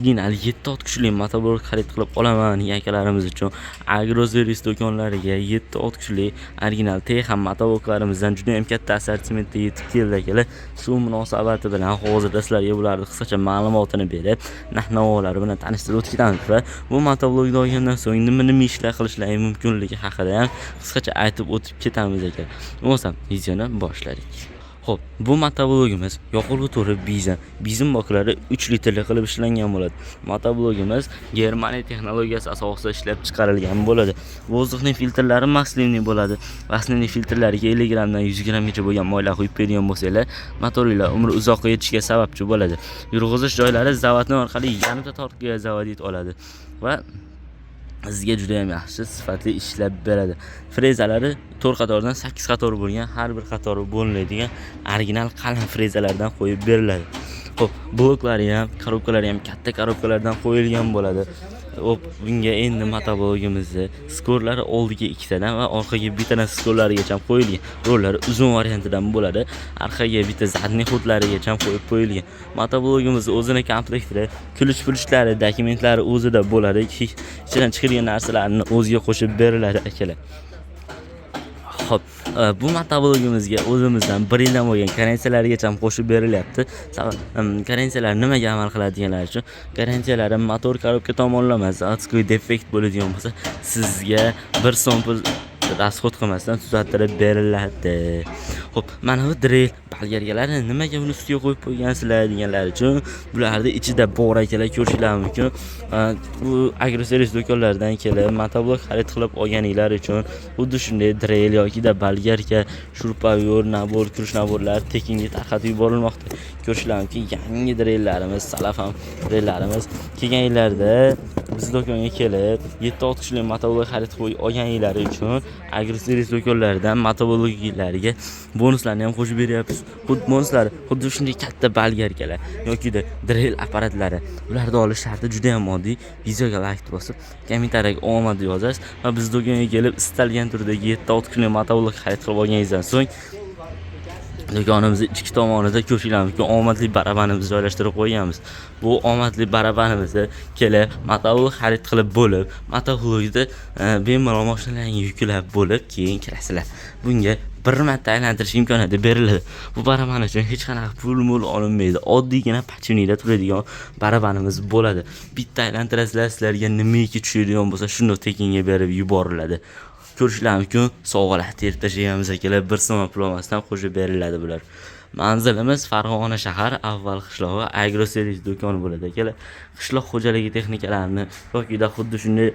Original 7 ot kuchli motoblok xarid qilib olaman degan akalarimiz uchun Agroservis do'konlariga 7 ot kuchli original Texa motobloklarimizdan juda ham katta assortimentda yetib keldi, akalar. Shu munosabati bilan hozirda sizlarga bularni qisqacha ma'lumotini berib, narx-navolari bilan tanishtirib o'tib ketamiz va bu motoblokni olgandan so'ng nima nima ishlar qilishlari mumkinligi haqida ham qisqacha aytib o'tib ketamiz, akalar. Bo'lmasam, videoni boshladik. Xo'p, bu motoblogimiz yoqilg'i to'ri benzin, benzin boklari 3 litrli qilib ishlangan bo'ladi. Motoblogimiz Germaniya texnologiyasi asosida ishlab chiqarilgan bo'ladi. Воздухный filtrlari масляный bo'ladi. Масляный filtrlariga 50 grammdan 100 grammgacha bo'lgan moylar quyib qo'yadigan bo'lsanglar, motoringlar umri uzoqqa yetishiga sababchi bo'ladi. Yurg'izish joylari заводной orqali yarimta tortga заводить oladi va sizga juda ham yaxshi sifatli ishlab beradi. Frezalari 4 qatordan 8 qator bo'lgan, har bir qatori bo'linadigan original qalin frezalardan qo'yib beriladi. Xo'p, bloklari ham, korobkalari ham katta korobkalardan qo'yilgan bo'ladi. Xo'p, bunga endi motoblogimizni skorlari oldiga ikkitadan va orqaga bittadan skorlarigacha qo'yilgan. Rollari uzun variantidan bo'ladi. Orqaga bitta задний ход larigacha qo'yib qo'yilgan. Motoblogimiz o'zini komplektida ключ pulichlari, dokumentlari o'zida bo'ladi. Ichidan chiqadigan narsalarni o'ziga qo'shib beriladi, akalar. Xo'p, bu motoblogimizga o'zimizdan 1 yildan bo'lgan garantiyalarigacha qo'shib berilyapti. Garantiyalar nimaga amal qiladi deganlar uchun, garantiyalari motor korobka tomonlama заводской defekt bo'ladigan bo'lsa, sizga 1 so'm pul расход qilmasdan tuzattirib beriladi. Xo'p, mana bu drel bolgarkalarni nimaga buni ustiga qo'yib qo'ygansizlar deganlar uchun, bularni ichida bor, akalar, ko'rishinglar mumkin. Bu Agroservis do'konlaridan kelib motoblok xarid qilib olganinglar uchun xuddi shunday drel yokida bolgarka, шуруповёрт, набор, ключ набор lar tekinga tarqatib yuborilmoqda. Ko'rishinglar mumkin, yangi drellarimiz, salafam drellarimiz. Kelgan yillarda biz do'konga kelib 7 ot kuchli motoblok xarid qilib olganliklari uchun Agroservis do'konlaridan motobloklarga bonuslarni ham qo'shib beryapmiz. Xuddi bonuslar xuddi shunday katta bolgarkalar yokida drel apparatlari. Ularni olish sharti juda ham oddiy. Videoga layk bosib, kommentariyaga omad yozasiz va biz do'konga kelib istalgan turdagi 7 ot kuchli motoblok xarid qilib olganingizdan so'ng do'konimizni ichki tomonida ko'rishinglar mumkin, omadli barabanimizni joylashtirib qo'yganmiz. Bu omadli barabanimizni kelib motoblok xarid qilib bo'lib, motoblokni bemalol mashinalarga yuklab bo'lib, keyin kirasizlar. Bunga bir marta aylantirish imkoniyati beriladi. Bu baraban uchun hech qanaqa pul mul olinmaydi. Oddiygina подшипник da turadigan barabanimiz bo'ladi. Bitta aylantirasizlar, sizlarga nimaiki tushadigan bo'lsa, shuni tekinga berib yuboriladi. Ko'rishlar mumkin, sovg'alar terib tashlaganmiz, akalar, bir so'm pul olmasdan qo'shib beriladi bular. Manzilimiz Farg'ona shahar, Avval qishlog'i, Agroservis do'koni bo'ladi, akalar. Qishloq xo'jaligi texnikalarini yokida xuddi shunday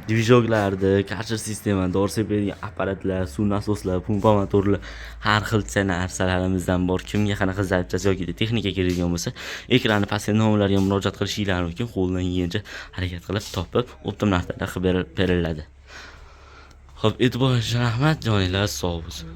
движок larni, karcher sistema, dori sepadigan apparatlar, suv nasoslar, pumpa motorlar, har xilcha narsalarimizdan bor. Kimga qanaqa zapchast yoki texnika kerak bo'lsa, ekranni pastki nomerlarga murojaat qilishinglar mumkin. Qo'ldan kelgancha harakat qilib topib, оптом narxlarda qilib beriladi. Xo'p, e'tiboringiz uchun rahmat, joninglar sog' bo'lsin.